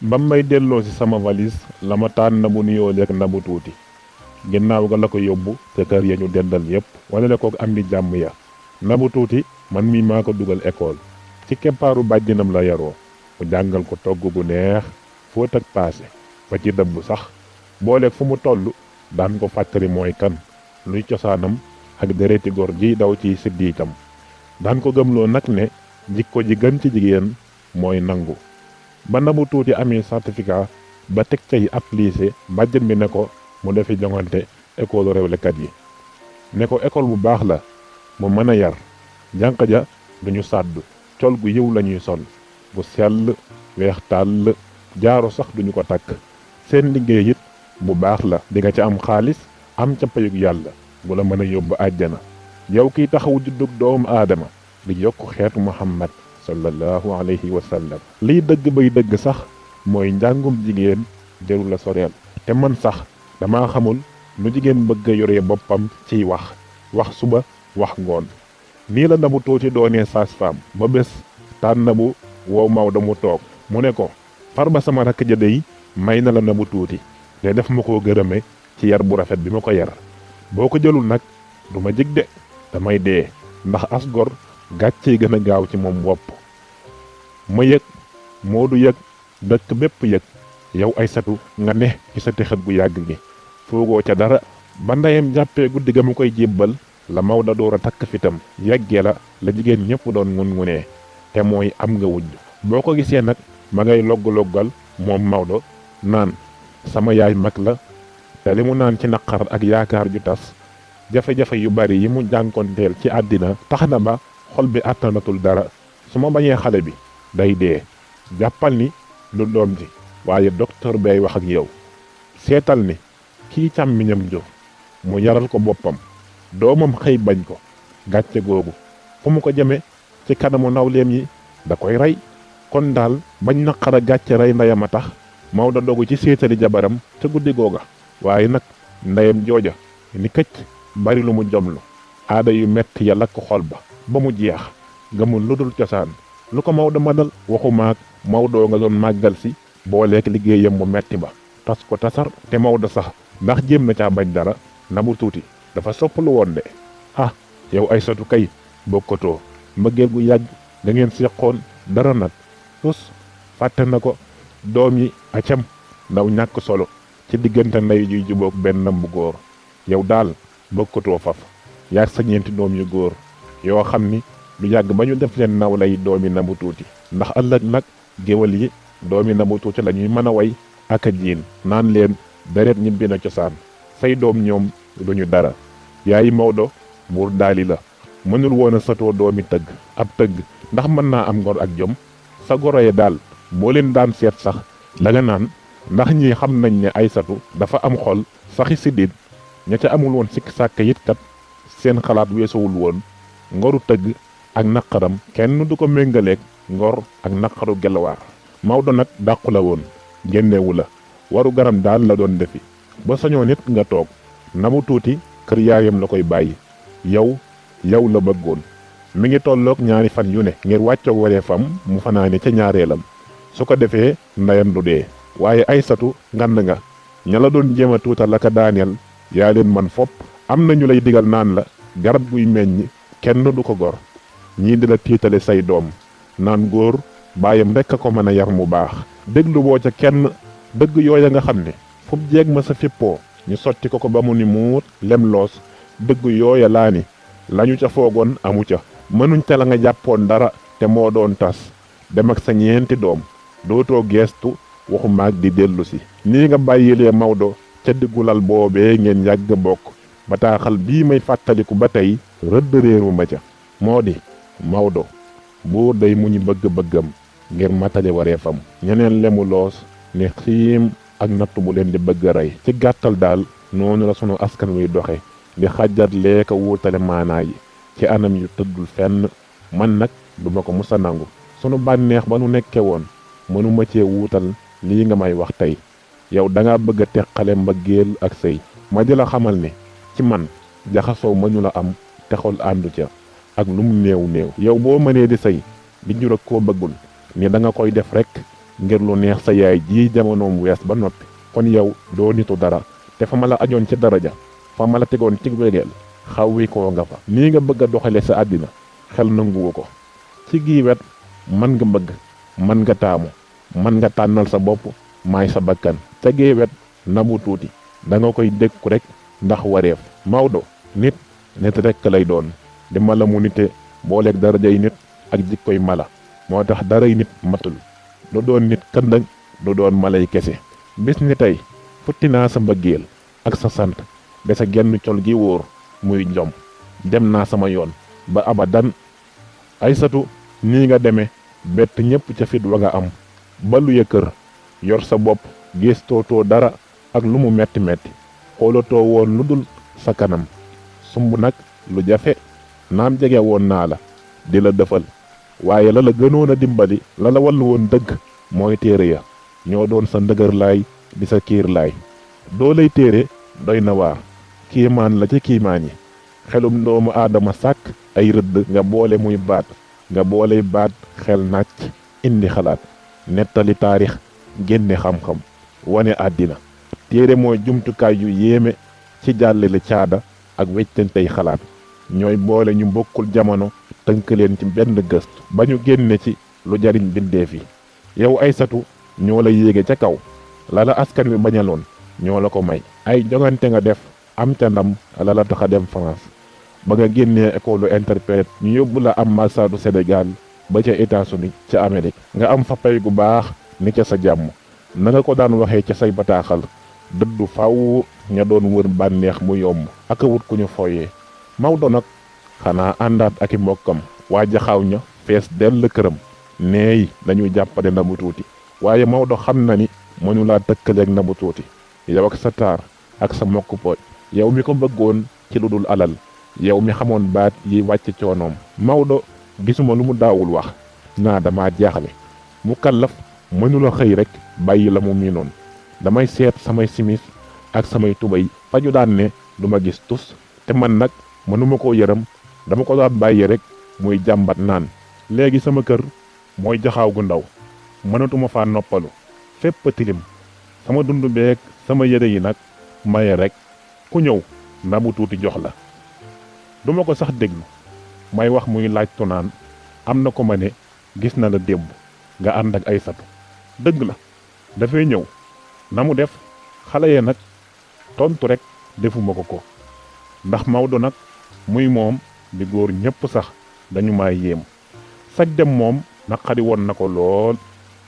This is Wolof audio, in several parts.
ba may delloo ci sama valise la ma taan Nabou nuyoo lekk Nabou tuuti ginnaaw ga la ko yóbbu te kër ya ñu dendal yépp wala la ko am di jàmm ya. Nabou tuuti man mii maa ko dugal école ci keppaaru bàjjinam la yaroo mu jàngal ko togg gu neex fóot ak paase ba ci dëbb sax booleeg fu mu toll daan ko fàttali mooy kan luy cosaanam ak dereti góor ji daw ci siddiitam daan ko gëmloo nag ne jikko ji gën ci jigéen mooy nangu. ba Nabou tuuti amee certificat ba teg cay ab lycée bàjjen bi ne ko mu defi joŋante école rewlekat yi ne ko école bu baax la mu mën a yar jànq ja duñu sàdd col gu yiw lañuy sol bu sell weex tàll jaaro sax duñu ko takk seen liggéey it bu baax la di nga ca am xaalis am ca payug yàlla bu la mën a yóbbu àjjana yow kiy taxawu juddug doomu aadama di yokk xeetu Muhammad sallallahu alayhi wa sallam. liy dëgg bay dëgg sax mooy njàngum jigéen jëru la soreel te man sax dama xamul nu jigéen bëgg a yoree boppam ciy wax suba wax ngoon. nii la Nabou tuuti doonee sage-femme ba bés taan Nabou woow Maodo mu toog mu ne ko Farba sama rakk ja dey may na la Nabou tuuti te def ma koo gërëme ci yar bu rafet bi ma ko yar boo ko jëlul nag du ma jig de damay dee ndax as gor gàccee gën a gaaw ci moom wopp. ma yëg Moodu yëg dëkk bépp yëg yow Aysatu nga ne ci sa texat gu yàgg gi foogoo ca dara ba ndeyam jàppee guddi ga mu koy jébbal la Maodo door a takk fitam yàggee la jigéen ñëpp doon ngun-ngunee te mooy am nga wujj. boo ko gisee nag ma ngay logg-loggal moom Maodo naan sama yaay mag la te li mu naan ci naqar ak yaakaar ju tas jafe-jafe yu bari yi mu jànkonteel ci àddina tax na ba xol bi àttanatul dara su ma bañee xale bi day dee. jàppal ni lu doom ji waaye docteur bay wax ak yow seetal ni kii càmmiñam jur mu yaral ko boppam doomam xëy bañ ko gàcce googu fu mu ko jëme ci kanamu nawleem yi da koy rey. kon daal bañ naqar a gàcce rey ndeyam a tax Maodo dogu ci seetali jabaram ca guddi googa waaye nag ndeyam jooja ni këcc bari lu mu jomlu aada yu metti ya lakk xol ba mu jeex gëmul lu dul cosaan lu ko Maodo mënal waxu maag Maodo nga doon màggal si booleek liggéeyam bu metti ba tas ko tasar te Maodo sax ndax jéem na caa bañ dara Nabou tuuti dafa soppalu woon de yow Aysatu kay bokkatoo mbëggeel gu yàgg da ngeen seqoon dara nag tus fàtte na ko doom yi acam ndaw ñàkk solo ci diggante ndey juy jubóog benn bu góor yow daal bokkatoo faf yaag sa ñeenti doom yu góor yoo xam ni lu yàgg ba ñu def leen naw lay doomi Nabou tuuti ndax ëllëg nag géwal yi doomi Nabou tuuti la ñuy mën a way ak a jiin naan leen deret ñibbi na cosaan say doom ñoom duñu dara. yaayi Maodo buur daali la mënul woon a satoo doomi tëgg ab tëgg ndax mën naa am ngor ak jom sa goroye daal boo leen daan seet sax la nga naan ndax ñi xam nañ ne Aysatu dafa am xol saxi siddiit ña ca amul woon sikk sàkk yit kat seen xalaat weesuwul woon ngoru tëgg ak naqaram kenn du ko méngaleeg ngor ak naqaru gelawaar. Maodo nag dàqu la woon génnewu la waru garam daal la doon defi ba sañoo nit nga toog Nabou tuuti kër yaayam la koy bàyyi yow la bëggoon mi ngi tolloog ñaari fan yu ne ngir wàccoog waree fam mu fanaane ca ñaareelam su ko defee ndeyam du dee. waaye Aysatu ngand nga ña la doon jéem a tuutal ak a daaneel yaa leen man fopp am na ñu lay digal naan la garab guy meññ kenn du ko gor ñii di la tiitale say doom naan góor baayam rekk a ko mën a yar mu baax déglu boo ca kenn dëgg yooya nga xam ne fu jeeg ma sa fippoo ñu sotti ko ba mu ni muut lem loos dëgg yooya laa ni lañu ca foogoon amu ca mënuñ ca la nga jàppoon dara te moo doon tas dem ak sa ñeenti doom dootoo geestu waxu maag di dellu si nii nga bàyyilee Maodo ca diggulal boobee ngeen yàgg bokk bataaxal bii may fàttaliku ba tey rëdd réeru ma ca moo di Maodo buur day mu ñu bëgg-bëggam ngir matale wareefam ñeneen lemu loos ne xiim ak natt bu leen di bëgg a rey ci gàttal daal noonu la sunu askan wi doxe di xajjat leeka wuutale maanaa yi ci anam yu tëddul fenn man nag duma ko musa nangu sunu bànneex ba nu nekke woon mënuma cee wuutal lii nga may wax tey yow danga bëgg a teqale mbëggeel ak sëy ma di la xamal ne ci man jaxasoo mënu la am te xol àndu ca ak lu mu néew yow boo mënee di sëy di njur ak koo bëggul ni da nga koy def rek ngir lu neex sa yaay ji jamonoom wees ba noppi kon yow doo nitu dara te fa ma la ajoon ci daraja fa ma la tegoon ci wegeel xawwi koo nga fa nii nga bëgg a doxale sa àddina xel nanguwu ko ci gii wet man nga bëgg man nga taamu man nga tànnal sa bopp maay sa bakkan ca gii wet Nabou Tuuti da nga koy dékku rek ndax wareef Maodo nit rekk lay doon di mala mu nite booleeg darajay nit ak jikkoy mala moo tax daray nit matul du doon nit këndëng du doon malay kese bis ni tey futti naa sa mbëggeel ak sa sant de sa genn col gi wóor muy njom dem naa sama yoon ba abadan Aysatu nii nga deme bett ñépp ca fit wa nga am ba lu ya kër yor sa bopp gis tootoo dara ak lu mu metti metti xoolatoo woon lu dul sa kanam sumb nag lu jafe naam jege woon naa la di la defal waaye la gënoon a dimbali la wallu woon dëgg mooy téere ya ñoo doon sa ndëgër laay di sa kiir laay doo lay téere doy na waar kiimaan la ci kiimaan yi xelum doomu aadama sàkk ay rëdd nga boole muy baat nga booley baat xel nàcc indi xalaat nettali taarix génne xam-xam wane àddina téere mooy jumtukaay yu yéeme ci jàllale caada ak weccantey xalaat ñooy boole ñu bokkul jamono tënk leen ci benn gëstu ba ñu génne ci lu jariñ bindeef yi yow Aysatu ñoo la yéege ca kaw lala askan wi bañaloon ñoo la ko may ay jongante nga def am ca ndam la tax a dem France ba nga génnee école interprète ñu yóbbu la ambassade Sénégal ba ca États-Unis ca Amérique nga am fa pay gu baax ni ca sa jàmm na nga ko daan waxee ca say bataaxal dëddu faw ña doon wër bànneex mu yomb ak a wut ku ñu foyee Maodo nag xanaa àndaat ak i mbokkam waa jaxaaw ña fees dell këram neey dañuy jàppale Nabou Tuuti waaye Maodo xam na ni mënu laa tëkkaleeg Nabou Tuuti yow ak sa taar ak sa mokk pooj yow mi ko bëggoon ci lu dul alal yow mi xamoon baat yi wàcc coonoom Maodo gisuma lu mu daawul wax naa dama jaaxle mu kallaf mënula xëy rek bàyyi la mu miinoon damay seet samay simis ak samay tubay faju daan ne du ma gis tus te man nag mënuma koo yërëm dama ko daan bàyyi rek muy jàmbat naan léegi sama kër mooy jaxaaw gu ndaw mënatuma faa noppalu fépp tilim sama dund beeg sama yére yi nag maye rek ku ñëw Nabou Tuuti jox la duma ko sax déglu may wax muy laaj naan am na ko ma ne gis na la démb nga ànd ak Aysatu dëgg la dafay ñëw na mu def xale yee nag tontu rek defuma ko ndax Maodo nag muy moom di góor ñépp sax dañu ma yéem sag dem moom naqari woon na ko lool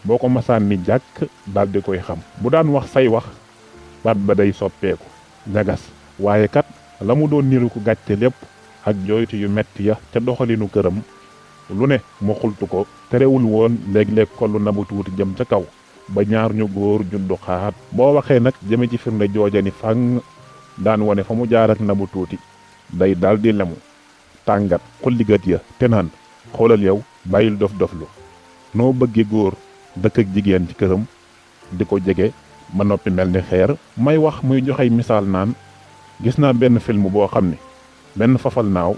boo ko masaan ni jàkk daldi koy xam bu daan wax say wax baat ba day soppeeku ñagas waaye kat la mu doon niru ko gàcce lépp ak jooytu yu metti ya ca doxalinu këram lu ne mu xultu ko terewul woon léeg-léeg kollu Nabou Tuuti jëm ca kaw ba ñaar ñu góor juddu xaat boo waxee nag jëme ci firnde jooja ni fang daan wone fa mu jaar ak Nabou Tuuti day daldi lemu tàngat xulligat ya te naan xoolal yow bàyyil dof-doflu noo bëggee góor dëkk ak jigéen ci këram di ko jege ba noppi mel ni xeer may wax muy joxey misaal naan gis naa benn film boo xam ne benn fafal naaw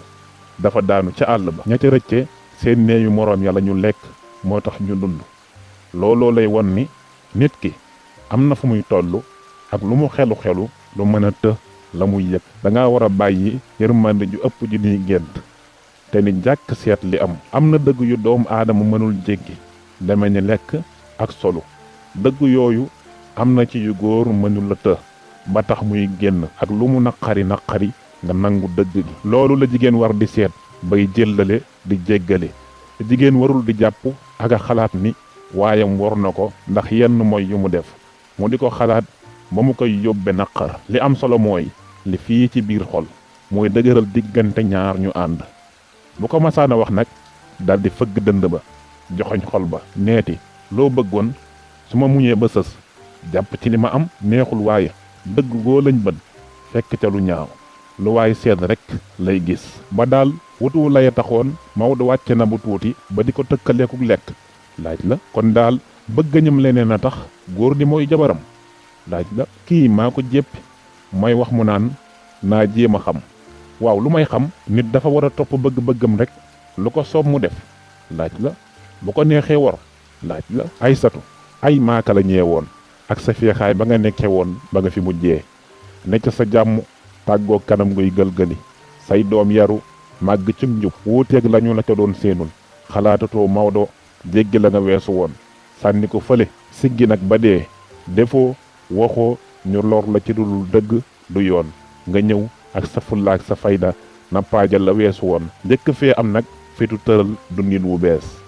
dafa daanu ca àll ba ña ca rëcce seen neeyu moroom ya la ñu lekk moo tax ñu dund looloo lay won ni nit ki am na fu muy tollu ak lu mu xelu lu mën a të la muy yëg danga war a bàyyi yërmande ju ëpp ji niy gént te ni jàkk seet li am na dëgg yu doomu aadama mënul jéggi deme ni lekk ak solu dëgg yooyu am na ci yu góor mënul la të ba tax muy génn ak lu mu naqari nga nangu dëgg gi loolu la jigéen war di seet bay jëllale di jéggale jigéen warul di jàpp ak a xalaat ni waayam war na ko ndax yenn mooy yu mu def mu di ko xalaat ba mu koy yóbbe naqar li am solo mooy li fii ci biir xol mooy dëgëral diggante ñaar ñu ànd bu ko masaana wax nag daldi fëgg dënd ba joxoñ xol ba neeti loo bëggoon su ma muñee ba sës jàpp ci li ma am neexul waaye dëgg goo lañ bën fekk ca lu ñaaw lu waay seet rek lay gis ba daal wutu laya taxoon Maodo wàcce Nabou Tuuti ba di ko tëkkaleeku lekk laaj la kon daal bëggañam leneen a tax góor di mooy jabaram laaj la kii maa ko jéppi may wax mu naan naa jéem a xam waaw lu may xam nit dafa war a topp bëgg-bëggam rek lu ko soob mu def laaj la bu ko neexee wor laaj la ay maaka la ñeewoon ak sa feexaay ba nga nekke woon ba nga fi mujjee nekk sa jàmm tàggoo kanam nguy gëlgëli say doom yaru màgg cim njub wuuteeg lañu la ca doon seenul xalaatatoo Maodo jéggi la nga weesu woon sànni ko fële siggi nag ba dee defoo waxoo ñu lor la ci dul dëgg du yoon nga ñëw ak sa fulla ak sa fayda nappaajal la weesu woon njëkk fee am nag fitu tëral dundin wu bees